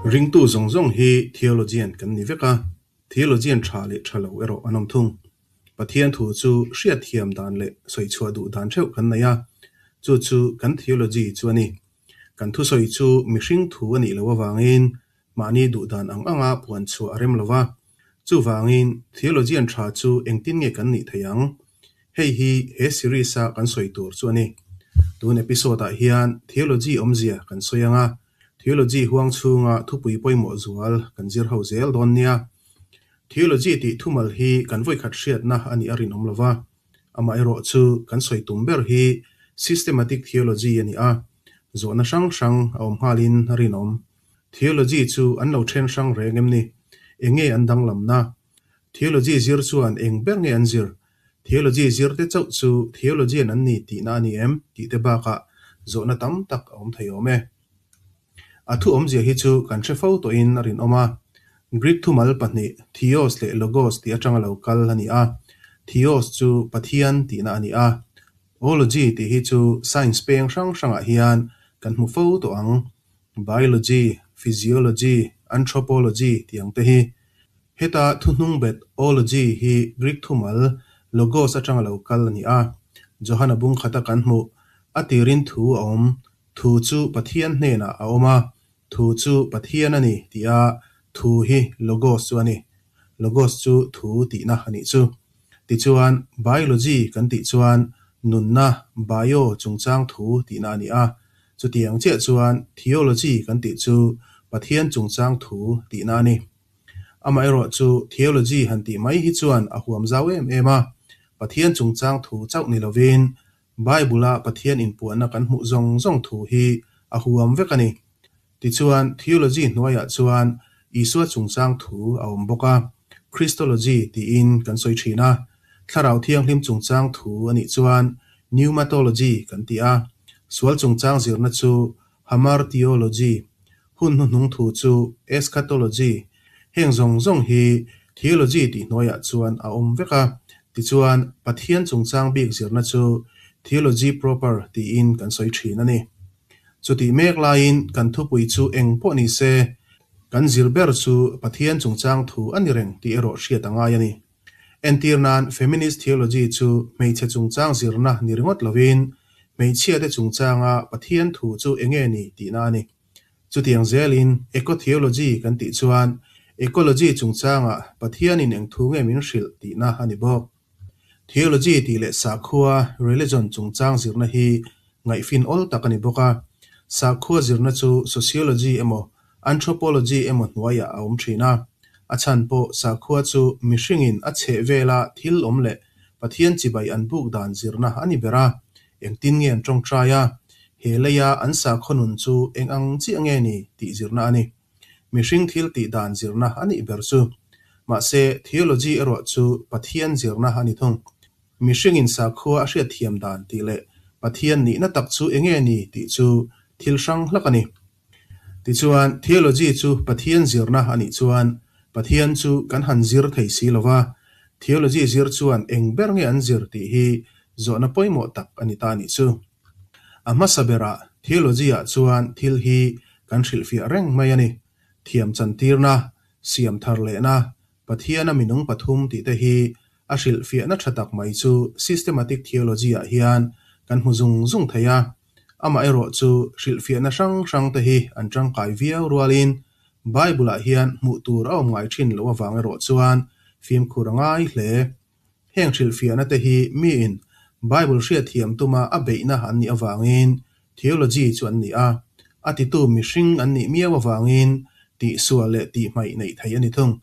Ringtu zawng zawng hi theologian kan ni vek a, theologian tha leh tha lo erawh an awm thung. Pathian thu chu hriatthiam dan leh sawichhuah duh dan theuh kan nei a, chu chu kan theology chu a ni. Kan thusawi chu mihring thu a nih loh avangin mahni duh dan ang anga puan chhuah a rem lo va. Chuvangin theologian tha chu engtin nge kan nih theih ang? Hei hi he series-a kan sawi tur chu a ni. Tun episode-ah hian theology awmzia kan sawi ang a, theology huang chhunga thupui pawimawh zual kan zir ho zel dawn nia. Theology tih thumal hi kan vawikhat hriatna a nih a rinawm lo va, amaherawhchu kan sawi tum ber hi systematic theology a ni a, zawhna hrang hrang a awm nghalin a rinawm. Theology chu an lo then hrang reng em ni? Eng nge an danglamna? Theology zir chuan eng ber nge an zir? Theology zir te chauh chu theologian an ni tihna a ni em? tih te bakah zawhna tam tak a awm thei awm e. A thu awmzia hi chu kan hre fo tawhin a rinawm a. Greek thumal pahnih theos leh logos tih atanga lo kal a ni a. Theos chu Pathian tihna a ni a. Ology tih hi chu science peng hrang hrangah hian kan hmu fo tawh ang. Biology, physiology, anthropology tih ang te hi. Heta thuhnung bet ology hi Greek thumal logos atanga lo kal a ni a. Johana bung khata kan hmuh a tirin thu a awm Thu chu Pathian hnenah a awm a, thu chu Pathian a ni tia thu hi Logos chu a ni. Logos chu thu tihna a nih chu. Tichuan, biology kan tih chuan nunna, bio, chungchang thu tihna a ni a. Chutiang chiah chuan theology kan tih chu Pathian chungchang thu tihna a ni. Amaherawh chu theology han tih mai hi chuan a huam zau em em a, Pathian chungchang thu chauh ni lovin Bible-a Pathian inpuahna kan hmuh zawng zawng thu hi a huam vek a ni. Tichuan, theology hnuaiah chuan Isua chungchang thu a awm bawk a, Christology tiin kan sawi thin a. Thlarau Thianghlim chungchang thu a nih chuan pneumatology kan ti a. Sual chungchang zirna chu Hamartiology, hun hnuhnung thu chu Eschatology, heng zawng zawng hi Theology tih hnuaiah chuan a awm vek a, tichuan Pathian chungchang bik zirna chu Theology proper tiin kan sawi thin a ni. Chutih mek laiin kan thupui chu eng pawh ni se, kan zir ber chu Pathian chungchang thu a ni reng tih erawh hriat a ngai a ni. Entir nan feminist theology chu hmeichhe chungchang zirna ni ringawt lovin hmeichhiate chungchanga Pathian thu chu enge ni tihna a ni. Chutiang zelin eco-theology kan tih chuan ecology chungchanga Pathianin eng thu nge min hrilh tihna a ni bawk. Theology tih leh sakhua, religion, chungchang zirna hi ngaihfin awl tak a ni bawk a. Sakhua zirna chu sociology emaw anthropology emaw hnuaiah a awm thin a. A chhan pawh sakhua chu mihringin a chheh vela thil awm leh Pathian chibai an buk dan zirna a ni ber a. Engtin nge an tawngtai a? He leia an sakhaw nun chu eng ang chiah nge ni tih zirna a ni. Mihring thil tih dan zirna a nih ber chu. Mahse, theology erawh chu Pathian zirna a ni thung. Mihringin sakhua a hriatthiam dan tih leh Pathian nihna tak chu enge ni tih chu thil hrang hlak a ni. Tichuan, theology chu Pathian zirna a nih chuan Pathian chu kan han zir thei si lo va, theology zir chuan eng ber nge an zir tih hi zawhna pawimawh tak a ni ta a nih chu. A hmasa berah theology-ah chuan thil hi kan hrilhfiah reng mai a ni. Thiam chantirna, siam thar lehna, Pathiana minung pathum tih te hi a hrilhfiahna tha tak mai chu systematic theology-ah hian kan hmu zung zung thei a. Amaherawh chu hrilhfiahna hrang hrang te hi an tangkai viau rualin Bible-ah hian hmuh tur a awm ngai thin loh avang erawh chuan fimkhur a ngai hle. Heng hrilhfiahna te hi miin Bible hriatthiam tuma a beihna an nih avangin theology chu an ni a, a titu mihring an nih miau avangin tihsual leh tihhmaih neih theih a ni thung.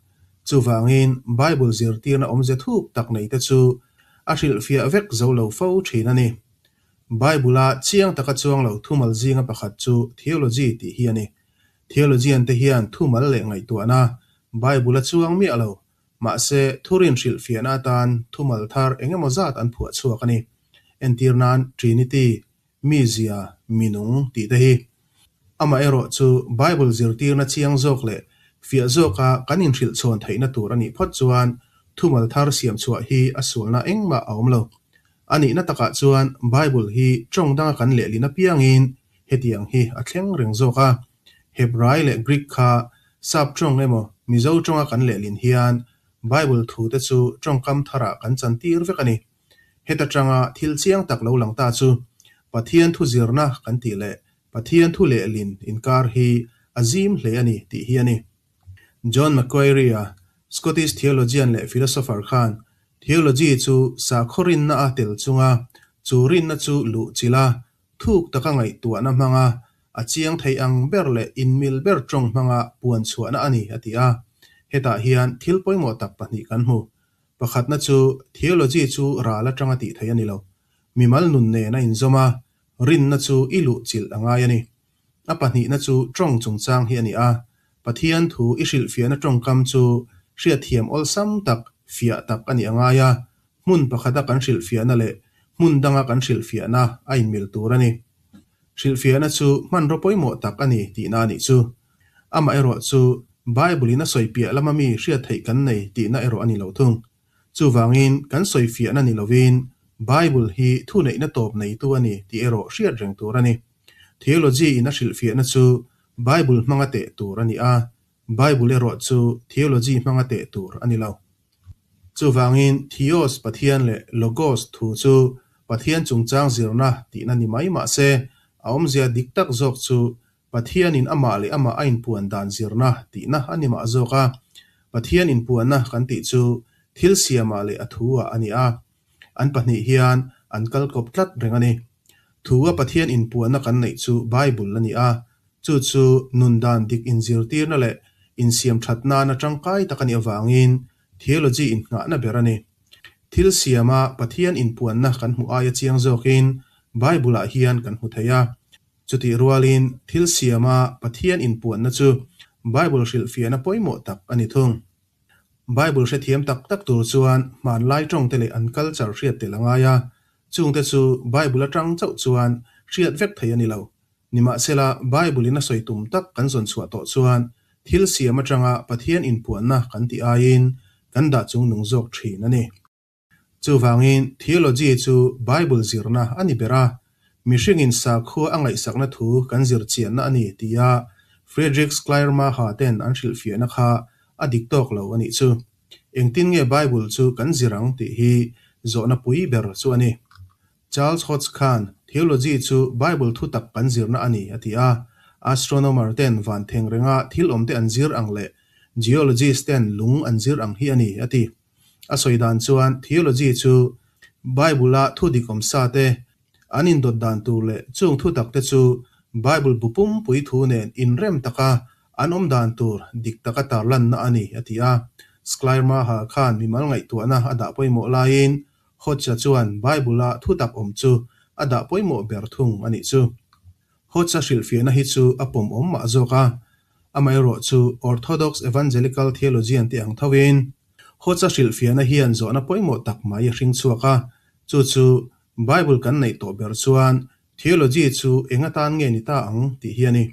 Chuvangin Bible zirtirna awmze thuk tak nei te chu a hrilhfiah vek zo lo fo thin a ni. Bible-a chiang taka chuang lo thumal zinga pakhat chu theology tih hi a ni. Theologian te hian thumal leh ngaihtuahna Bible-a chuang miah lo Mahse, thurin hrilhfiahna atan thumal thar eng emaw zat an phuah chhuak a ni. Entir nan Trinity, mizia, minung tih te hi. Amaherawh chu Bible zirtirna chiang zawk leh fiah zawka kan inhrilh chhawn theihna tur a nih phawt chuan thumal thar siam chhuah hi a sualna engmah a awm lo. A nihna takah chuan Bible hi tawng danga kan lehlin apiangin hetiang hi a thleng reng zawk a. Hebrai leh Greek kha Sap ṭawng emaw Mizo ṭawnga kan lehlin hian Bible thute chu ṭawngkam tharah kan chantir vek a ni. Heta ṭanga thil chiang tak lo lang ta chu Pathian thu zirna kan tih leh Pathian thu lehlin inkar hi a zim hle a ni tih hi a ni. John Macquarie-a, Scottish theologian leh philosopher khan theology chu sakhaw rinna a tel chunga chu rinna chu luh chilh a, thuk taka ngaihtuahna hmanga a chiang thei ang ber leh inmil ber tawng hmanga puan chhuahna a ni, a ti a. Hetah hian thil pawimawh tak pahnih kan hmu. Pakhatna chu theology chu ral atanga tih theih a ni lo. Mimal nun nen a inzawm a, rinna chu i luh chilh a ngai a ni. A pahnihna chu tawng chungchang hi a ni a, Pathian thu i hrilhfiahna tawngkam chu hriatthiam awlsam tak, fiah tak a nih a ngai a, hmun pakhata kan hrilhfiahna leh hmun danga kan hrilhfiahna a inmil tur a ni. Hrilhfiahna chu hmanraw pawimawh tak a ni tihna a nih chu. Amaherawh chu Bible-in a sawi piah lama mi hriat theih kan nei tihna erawh a ni lo thung. Chuvangin kan sawi fiahna ni lovin Bible hi thuneihna tawp neitu a ni tih erawh hriat reng tur a ni. Theology-in a hrilhfiahna chu Bible hmanga teh tur a ni a, Bible erawh chu theology hmanga teh tur a ni lo. Chuvangin Theos Pathian leh Logos thu chu Pathian chungchang zirna tihna ni mai mah se, a awmzia dik tak zawk chu Pathianin amah leh amah a inpuan dan zirna tihna a ni mah zawk a. Pathian inpuanna kan tih chu thil siamah leh a thu-ah a ni a. An pahnih hian an kal kawp tlat reng a ni. Thu-a Pathian inpuanna kan neih chu Bible a ni a, chu chu nun dan dik inzirtirna leh insiam that nana tangkai tak a nih avangin theology innghahna ber a ni. Thil siama Pathian inpuanna kan hmuh aia chiang zawkin Bible-ah hian kan hmu thei a. Chutih rualin thil siama Pathian inpuanna chu Bible hrilhfiahna pawimawh tak a ni thung. Bible hrethiam tak tak tur chuan hmanlai tawngte leh an culture hriat tel a ngai a, chungte chu Bible atang chauh chuan hriat vek thei a ni lo. Nimahsela, Bible in a sawi tum tak kan zawn chhuah tawh chuan thil siam atanga Pathian inpuanna kan tih aiin kan dah chungnung zawk thin a ni. Chuvangin, theology chu Bible zirna a ni ber a, mihringin sakhua a ngaihsakna thu kan zir chianna a ni tia Friedrich Schleiermacher ten an hrilhfiahna kha a dik tawk lo a nih chu. Engtin nge Bible chu kan zir ang tih hi zawhna pui ber chu a ni. Charles Hodge khan theology chu Bible thu tak kan zirna a ni a ti a, astronomer ten van theng renga thil awmte an zir ang leh geologist ten lung an zir ang hi a ni a ti. A sawi dan chuan theology chu Bible-a thu dik awm sa te, an indawt dan tur leh chung thu tak te chu Bible bu pumpui thu nen inrem taka an awm dan tur dik taka tarlanna a ni, a ti a. Schleiermacher khan mimal ngaihtuahna a dah pawimawh laiin Hodge-a chuan Bible-a thu tak awm chu a dah pawimawh ber thung a nih chu. Hodge-a hrilhfiahna hi chu a pawm awm mah zawk a, amaherawh chu Orthodox Evangelical theologian te ang thovin Hodge-a hrilhfiahna hian zawhna pawimawh tak mai a hring chhuak a, chu chu Bible kan neih tawh ber chuan theology chu eng atan nge ni ta ang tih hi a ni.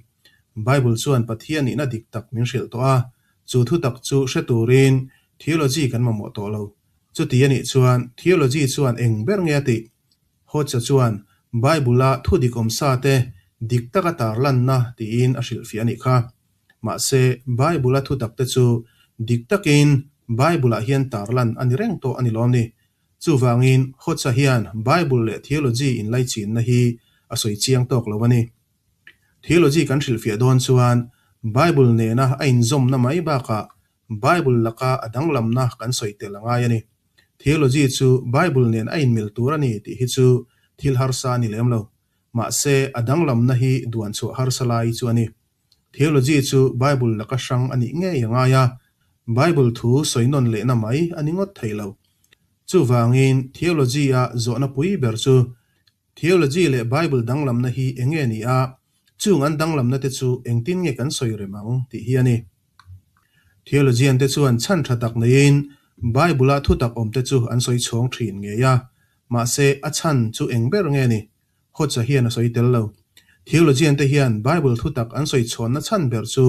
Bible chuan Pathian nihna dik tak min hrilh tawh a, chu thutak chu hre turin theology kan mamawh tawh lo. Chuti a nih chuan theology chuan eng ber nge a tih? Hodge-a chuan Bible-a thu dik awm sa te dik taka tarlanna tiin a hrilhfiah a nih kha. Mahse, Bible-a thu tak te chu dik takin Bible-ah hian tarlan a ni reng tawh a ni lawm ni. Chuvangin, Hodge-a hian Bible leh theology inlaichinna hi a sawi chiang tawk lo a ni. Theology kan hrilhfiah dawn chuan Bible nena a inzawmna mai bakah Bible laka a danglamna kan sawi tel a ngai a ni. Theology chu Bible nen a inmil tur a ni tih hi chu thil harsa a ni lem lo. Mahse, a danglamna hi duan chhuah harsa lai chu a ni. Theology chu Bible laka hrang a nih ngei a ngai a, Bible thu sawi nawn lehna mai a ni ngawt thei lo. Chuvangin, theology-a zawhna pui ber chu Theology leh Bible danglamna hi eng nge ni a, chung an danglamna te chu engtin nge kan sawi rem ang tih hi a ni. Theologian te chuan chhan tha tak neiin Bible-a thutak awm te chu an sawi chhawng thin ngei a, mahse a chhan chu eng ber nge ni? Hodge-a hian a sawi tel lo. Theologian te hian Bible thutak an sawi chhawnna chhan ber chu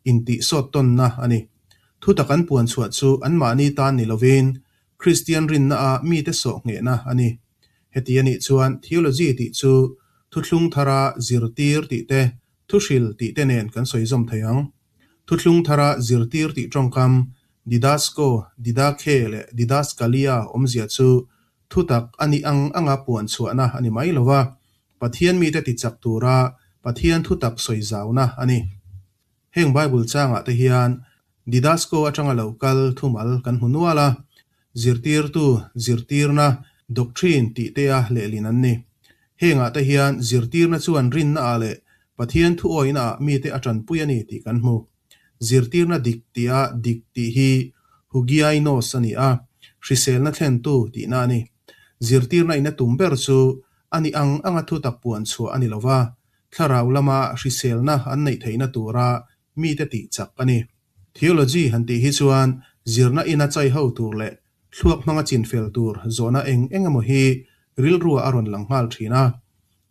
intihsawt tawnna a ni. Thutak an puan chhuah chu anmahni tan ni lovin Kristian rinna-a mite sawh nghehna a ni. Heti a nih chuan theology tih chu thuthlung thara zirtir tih te, Thuhril tih te nen kan sawi zawm thei ang. Thuthlung thara zirtir tih tawngkam didasko, didakhe leh didaskalia awmzia chu thutak a nih ang anga puan chhuahna a ni mai lo va, Pathian mite tichak tura Pathian thutak sawi zauna a ni. Heng Bible changah te hian Didasko atanga lo kal thumal kan hmu nual a, zirtirtu, zirtirna, doctrine tih te a lehlin an ni. Hengah te hian zirtirna chuan rinna ah leh Pathian thuawihna ah mite a tanpui a ni tih kan hmu. Zirtirna dik tia dik tih hi Hugiainos a ni a, hriselna thlentu tihna a ni. Zirtirna in a tum ber chu a nih ang anga thutak puan chhuah a ni lova, thlarau lama hriselna an neih theihna tura mite tih chak a ni. Theology han tih hi chuan zirna ina chai ho tur leh thluak hmanga chinfel tur zawhna eng eng emaw hi rilruah a rawn lang nghal thin a.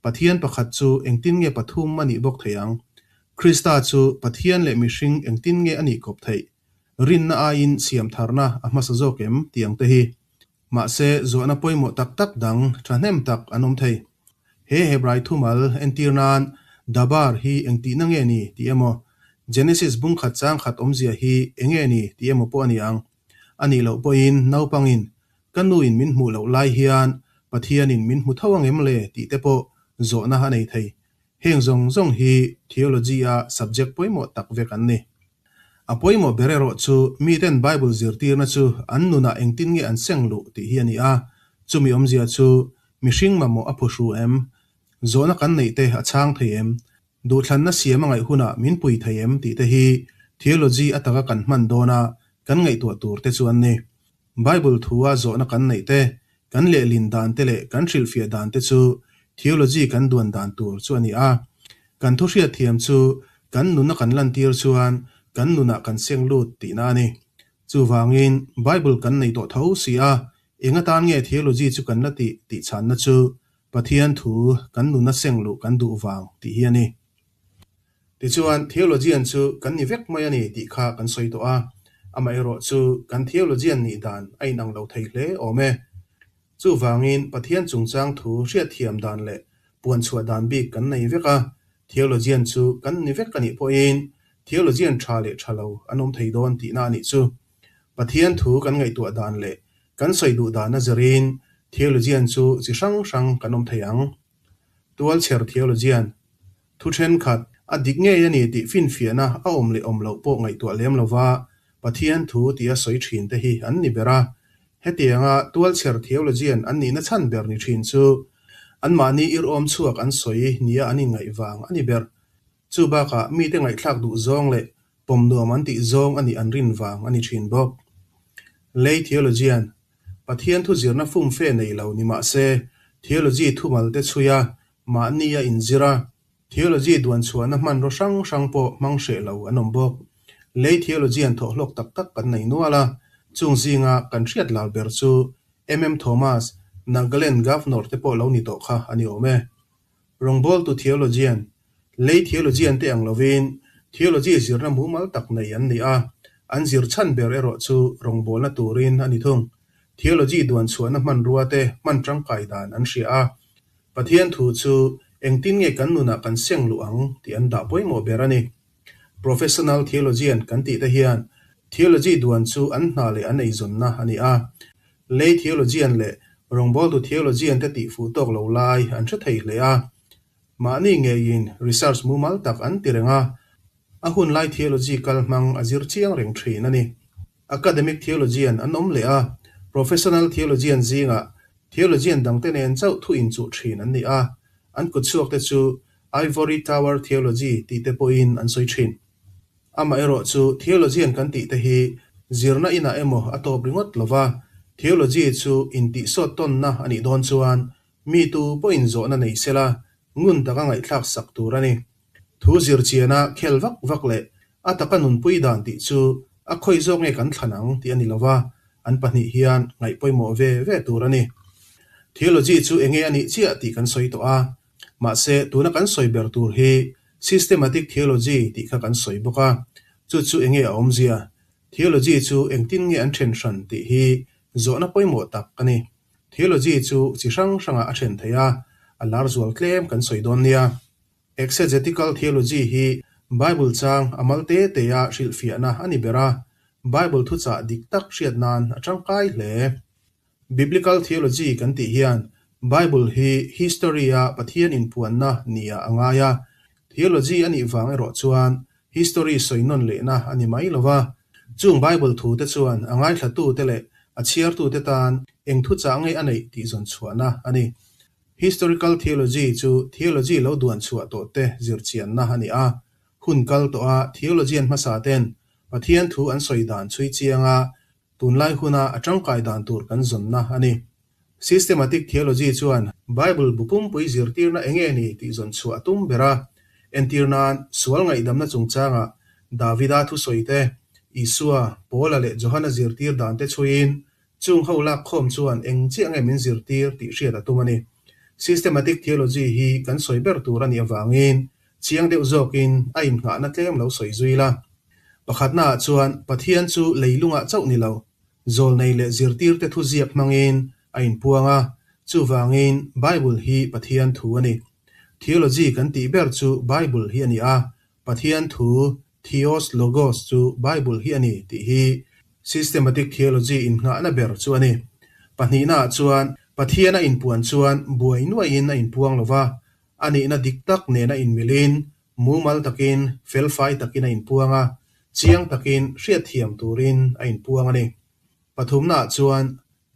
Pathian pakhat chu engtin nge pathum a nih bawk thei ang? Krista chu Pathian leh mihring engtin nge a nih kawp theih? Rinna aiin siamtharna a hmasa zawk em? tih ang te hi. Mahse, zawhna pawimawh tak tak dang thahnem tak an awm thei. He Hebrai thumal entir nan Dabar hi engtihna nge ni tih emaw, Genesis bungkhat changkhat awmzia hi enge ni tih emaw pawh a ni ang. A nih loh pawhin naupangin ka nuin min hmuh loh lai hian Pathianin min hmu tho angem le tih te pawh zawhna a nei thei. Heng zawng zawng hi theology-a subject pawimawh tak vek an ni. A pawimawh ber erawh chu miten Bible zirtirna chu an nunah engtin nge an seng luh tih hi a ni a, chumi awmzia chu mihring mamawh a phuhru em? Zawhna kan neih te a chhang thei em? Duhthlanna siam a ngaih hunah min pui thei em tih te hi theology a taka kan hman dawna kan ngaihtuah tur te chu an ni. Bible thua zawhna kan neih te, kan lehlin dan te leh kan hrilhfiah dan te chu theology kan duan dan tur chu a ni a. Kan thu hriatthiam chu kan nuna kan lantir chuan kan nunah kan seng lut tihna a ni. Chuvangin Bible kan nei tawh tho si a, eng atan nge theology chu kan la tih tih chhanna chu Pathian thu kan nuna seng luh kan duh vang tih hi a ni. Tichuan, theologian chu kan ni vek mai a ni tih kha kan sawi tawh a, amaherawh chu kan theologian nih dan a inang lo thei hle awm e. Chuvangin Pathian chungchang thu hriatthiam dan leh puanchhuah dan bik kan nei vek a, theologian chu kan ni vek a nih pawhin theologian tha leh tha lo an awm thei dawn tihna a nih chu. Pathian thu kan ngaihtuah dan leh kan sawi duh dan a zirin theologian chu chi hrang hrang kan awm thei ang. Tualchher theologian Thu thenkhat, a dik ngei a ni tih finfiahna a awm leh awm loh pawh ngaihtuah lem lova Pathian thu tia sawi thin te hi an ni ber a. Hetianga tualchher theologian an nihna chhan ber ni thin chu anmahni irawm chhuak an sawi nia an inngaih vang a ni ber. Chu bakah mite ngaihthlak duh zawng leh pawm nuam an tih zawng a nih an rin vang a ni thin bawk. Lay theologian, Pathian thu zirna fumfe nei lo ni mah se, theology thumal te chhui a, Mahni a inzir a, theology duan chhuahna hmanraw hrang hrang pawh hmang hreh lo an awm bawk. Lei theology an thawh hlawk tak tak kan nei nual a, chung zinga kan hriat lar ber chu MM Thomas, Nagaland Governor te pawh lo ni tawh kha a ni awm e. Rawngbawltu theologian, lei theologian te ang lovin theology zirna mumal tak nei an ni a, an zir chhan ber erawh chu rawngbawlna turin a ni thung. Theology duan chhuahna hmanrua te hman tangkai dan an hria a, Pathian thu chu engtin nge kan nunah kan seng luh ang tih an dah pawimawh ber a ni. Professional theologian kan tih te hian theology duan chu an hna leh an eizawnna a ni a. Lay theologian leh rawngbawltu theologian te tih fuh tawk lo lai an hre thei hle a. Mahni ngeiin research mumal tak an ti reng a, a hun lai theology kal hmang a zir chiang reng thin a ni. Academic theologian an awm leh a, professional theologian zingah theologian dangte nen chauh thu inchuh thin an ni a, an kutchhuak te chu Ivory Tower Theology tih te pawhin an sawi thin. Amaherawh chu theologian kan tih te hi zirna inah emaw a tawp ringawt lova, theology chu intihsawt tawnna a nih dawn chuan mi tu pawhin zawhna nei sela ngun taka ngaihthlak sak tur a ni. Thu zir chiana khel vak vak leh a taka nunpui dan tih chu a khawi zawk nge kan thlan ang tih a ni lova, an pahnih hian ngaih pawimawh ve ve tur a ni. Theology chu enge a nih chiah tih kan sawi tawh a, mahse tuna kan sawi ber tur hi systematic theology tih kha kan sawi bawk a, chu chu enge a awmzia? Theology chu engtin nge an then hran tih hi zawhna pawimawh tak a ni. Theology chu chi hrang hrangah a then thei a, a lar zual tlem kan sawi dawn nia. Exegetical theology hi Bible chang a mal te tea hrilhfiahna a ni ber a, Bible thuchah dik tak hriat nan a tangkai hle. Biblical theology kan tih hian Bible hi history-a Pathian inpuanna nia a ngai a, theology a nih vang erawh chuan history sawi nawn lehna a ni mai lo va. Chung Bible thute chuan a ngaithlatute leh a chhiartute tan eng thuchah nge a neih tih zawn chhuahna a ni. Historical theology chu theology lo duan chhuah tawhte zirchianna a ni a. Hun kal tawha theologian hmasaten Pathian thu an sawi dan chhui chianga Tunlai huna a tangkai dan tur kan zawnna a ni. Systematic theology chuan Bible bu pumpui zirtirna enge ni tih zawn chhuah a tum ber a. Entir nan, sual ngaihdamna chungchangah Davida thusawi te, Isua, Paula leh Johana zirtir dan te chhuiin chung ho lak khawm chuan eng chiah nge min zirtir tih hriat a tum a ni. Systematic theology hi kan sawi ber tur a nih avangin Chiang deuh zawkin a innghahna tlem lo sawi zui la. Pakhatnaah chuan Pathian chu leilungah chauh ni lo, zawlnei leh zirtirte thu ziak hmangin a inpuang a, chuvangin Bible hi Pathian thu a ni. Theology kan tih ber chu Bible hi a ni a, Pathian thu, Theos Logos, chu Bible hi a ni tih hi Systematic Theology innghahna ber chu a ni. Pahnihnaah chuan Pathian a inpuan chuan buai nuaiin a inpuang lo va, A nihna dik tak nena inmilin, mumal takin, felfai takin a inpuang a, chiang takin hriatthiam turin a inpuang a ni. Pathumnaah chuan,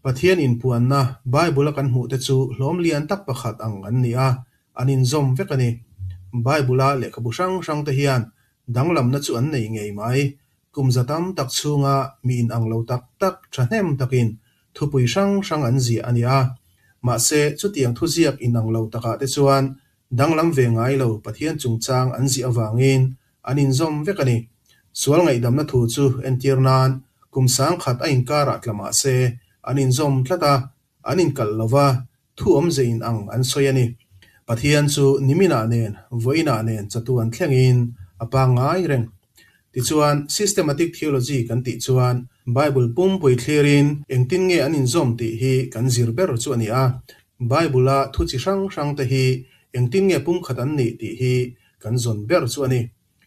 Pathian inpuanna Bible-a kan hmuhte chu hlawm lian tak pakhat ang an ni a, an inzawm vek a ni. Bible-a lehkhabu hrang hrangte hian danglamna chu an nei ngei mai. Kum za tam tak chhunga mi inang lo tak tak thahnem takin Thupui hrang hrang an ziah a ni a, mahse chutiang thuziak inang lo takah te chuan danglam ve ngai lo Pathian chungchang an ziah avangin an inzawm vek a ni. Sual ngaihdamna thu chu entir nan kum sangkhat a inkarah tla mah se an inzawm tlat a, an inkalh lo va, Thu awmze in ang an sawi a ni. Pathian chu niminah nen, vawiinah nen chatuan thlengin a pangngai reng. Tichuan, systematic theology kan tih chuan Bible pumpui thlirin engtin nge an inzawm tih hi kan zir ber chu a ni a. Bible-a thu chi hrang hrangte hi engtin nge pumkhat an nih tih hi kan zawn ber chu a ni.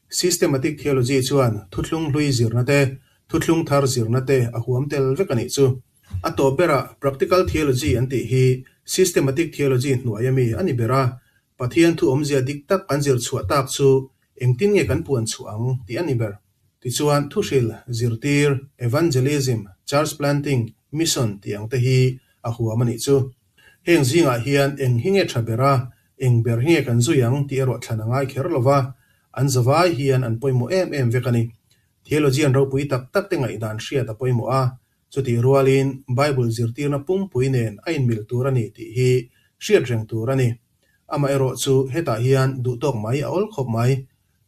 Systematic theology chuan thuthlung hlui zirna te, thuthlung thar zirna te a huam tel vek a nih chu. A tawp berah Practical Theology an tih hi Systematic Theology hnuai ami a ni ber a, Pathian thu awmzia dik tak kan zir chhuah tak chu engtin nge kan puan chhuah ang tih a ni ber. Tichuan thuhril, zirtir, evangelism, church planting, mission tih ang te hi a huam a nih chu. Heng zingah hian eng hi nge tha ber a, eng ber hi nge kan zui ang tih erawh thlan a ngai kher lo va, an zavai hian an pawimawh em em vek a ni. Theologian ropui tak tak te ngaihdan hriat a pawimawh a, Chutih rualin Bible zirtirna pumpui nen a inmil tur a ni tih hi hriat reng tur a ni. Amaherawh chu hetah hian duhtawk mai a awl khawp mai.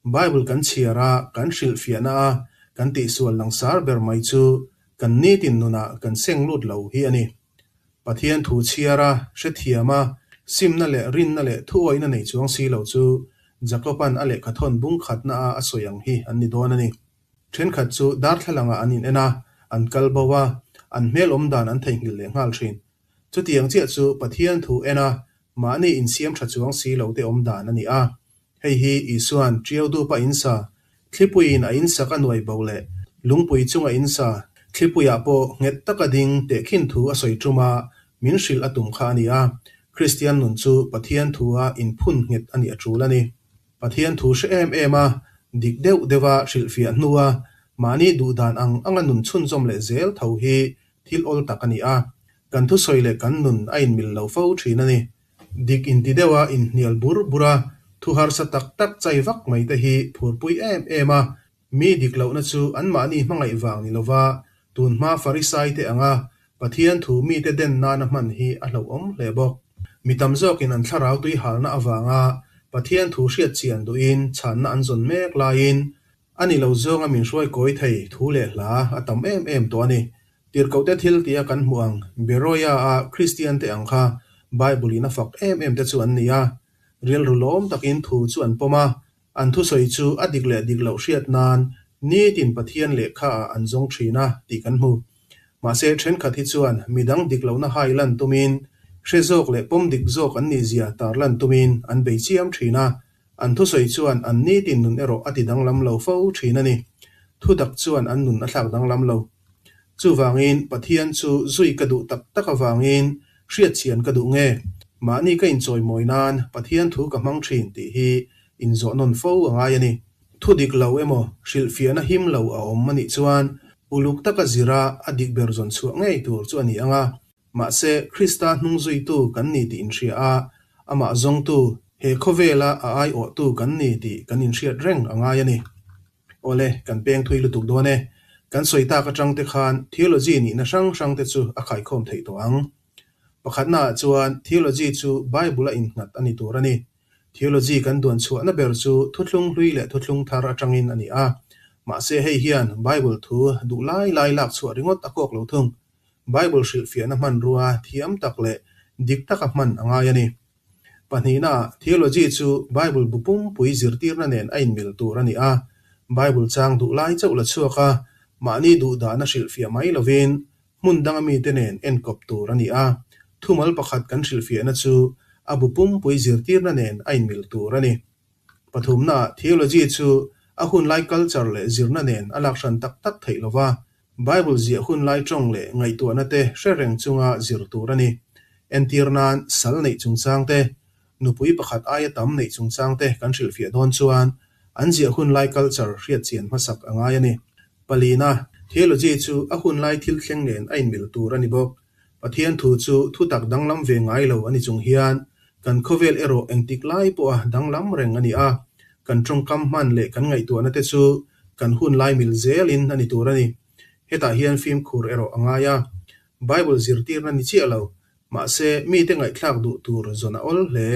Bible kan chhiar a, kan hrilhfiahna a, kan tihsual langsar ber mai chu kan nitin nunah kan seng lut lo hi a ni. Pathian thu chhiar a, hrethiam a, simna leh rinna leh thuawihna nei chuang si lo chu Jakoba'n a lehkhathawn bung khatna a a sawi ang hi an ni dawn a ni. Thenkhat chu darthlalangah an in en a, an kal bo a, an hmel awm dan an theihnghilh leh nghal thin. Chutiang chiah chu Pathian thu en a, mahni insiam tha chuang si lo te awm dan a ni a. Hei hi Isua'n Tiau dupa in sa, thlipuiin a insak a nuai bo leh lungpui chunga in sa, thlipuiah pawh nghet taka ding tehkhin thu a sawi tum a, min hrilh a tum kha a ni a. Kristian nun chu Pathian thua inphun nghet a nih a tul a ni. Pathian thu hre em em a, dik deuh deuha hrilhfiah hnua mahni duhdan ang anga nun chhunzawm leh zel tho hi thil awl tak a ni a, kan thusawi leh kan nun a inmil lo fo thin a ni. Dik inti deuha inhnial bur bur a, thu harsa tak tak chai vak mai te hi phurpui em em a, Mi dik lohna chu anmahni hmangaih vang ni lova tunhma Farisaite anga Pathian thu mite den nana hman hi a hlauhawm hle bawk. Mi tam zawkin an thlarau tui halna avanga Pathian thu hriat chian duhin chhanna an zawn mek laiin a ni lo zawnga min hruai kawi thei thu leh hla a tam em em tawh a ni. Tirhkohte thil tia kan hmuh ang Beroia-a Kristiante ang kha Bible-in a fak em em te chu an ni a, rilru lawm takin thu chu an pawm a, An thusawi chu a dik leh dik loh hriat nan nitin Pathian lehkha ah an zawng thin a tih kan hmu. Mahse thenkhat hi chuan midang dik lohna hai lan tumin, hre zawk leh pawm dik zawk an nih zia tar lan tumin an bei chiam thin a. An thusawi chuan an nitin nun erawh a ti danglam lo fo thin a ni. Thutak chuan an nun a thlak danglam lo. Chuvangin Pathian chu zui ka duh tak tak avangin hriatchian ka duh nge? Mahni ka inchawimawi nan Pathian thu ka hmang thin tih hi inzawh nawn fo a ngai a ni. Thu dik lo emaw hrilhfiahna him lo a awm a nih chuan uluk taka zira a dik ber zawn chhuah ngei tur chu a ni ang a. Mahse, Krista hnung zuitu kan ni tih inhria a, amah zawngtu, he khawvela a aiawhtu kan ni tih kan inhriat reng a ngai a ni. Awle, kan peng thui lutuk dawn e. Kan sawi tak atang te khan theology nihna hrang hrang te chu a khaikhawm theih tawh ang. Pakhatnaah chuan theology chu Bible-a innghat a ni tur a ni. Theology kan duan chhuahna ber chu thuthlung hlui leh thuthlung thar atangin a ni a. Mahse hei hian Bible thu duh lai lai lak chhuah ringawt a kawk lo thung. Bible hrilhfiahna hmanrua thiam tak leh dik taka hman a ngai a ni. Pahnihnaah, theology chu Bible bu pumpui zirtirna nen a inmil tur a ni a. Bible chang duh lai chauh la chhuak a, mahni duhdahna hrilhfiah mai lovin hmun danga mite nen enkawp tur a ni a. Thumal pakhat kan hrilhfiahna chu a bu pumpui zirtirna nen a inmil tur a ni. Pathumnaah, theology chu a hunlai culture leh zirna nen a lak hran tak tak theih lova, Bible ziah hun lai tawng leh ngaihtuahna te hre reng chunga zir tur a ni. Entir nan sal neih chungchang te, nupui pakhat aia tam neih chungchang te kan hrilhfiah dawn chuan an ziah hun lai culture hriat chian hmasak a ngai a ni. Palina, Theology chu a hun lai thil thleng nen a inmil tur a ni bawk. Pathian thu chu thutak danglam ve ngai lo a ni chung hian kan khawvel erawh engtik lai pawha danglam reng a ni a, kan tawngkam hman leh kan ngaihtuahna te chu kan hun lai mil zelin a ni tur a ni. Hetah hian fimkhur erawh a ngai a, Bible zirtirna ni chiah lo, mahse mite ngaihthlak duh tur zawn a awl hle.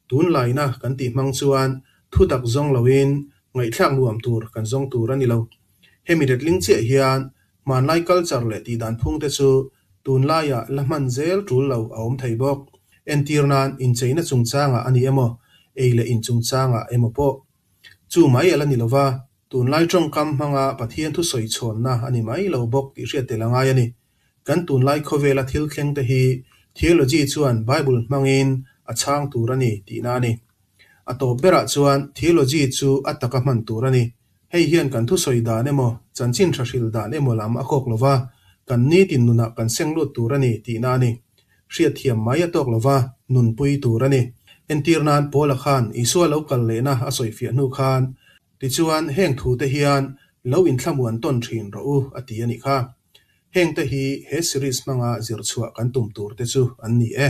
Tunlaina kan tih hmang chuan thutak zawng loin ngaihthlak nuam tur kan zawng tur a ni lo. Hemi letling chiah hian Hmanlai culture leh tihdan phungte chu tunlaiah la hman zel tul lo a awm thei bawk. Entir nan incheina chungchangah a ni emaw, ei leh in chungchangah emaw pawh. Chu mai a la ni lova, tunlai tawngkam hmanga Pathian thu sawi chhawnna a ni mai lo bawk tih hriat tel a ngai a ni. Kan tunlai khawvela thil thleng te hi theology chuan Bible hmangin a chhang tur a ni tihna a ni. A tawp berah chuan theology chu a taka hman tur a ni. Hei hian kan thusawi dan emaw, chanchin tha hril dan emaw lam a kawk lova, kan nitin nunah kan seng lut tur a ni tihna a ni. Hriatthiam mai a tawk lova, nunpui tur a ni. Entir nan Paula khan Isua lo kal lehna a sawifiah hnu khan, Tichuan heng thute hian lo inthlamuan tawn thin rawh u a ti a nih kha. Hengte hi he series hmanga zirchhuah kan tum tur te chu an ni e.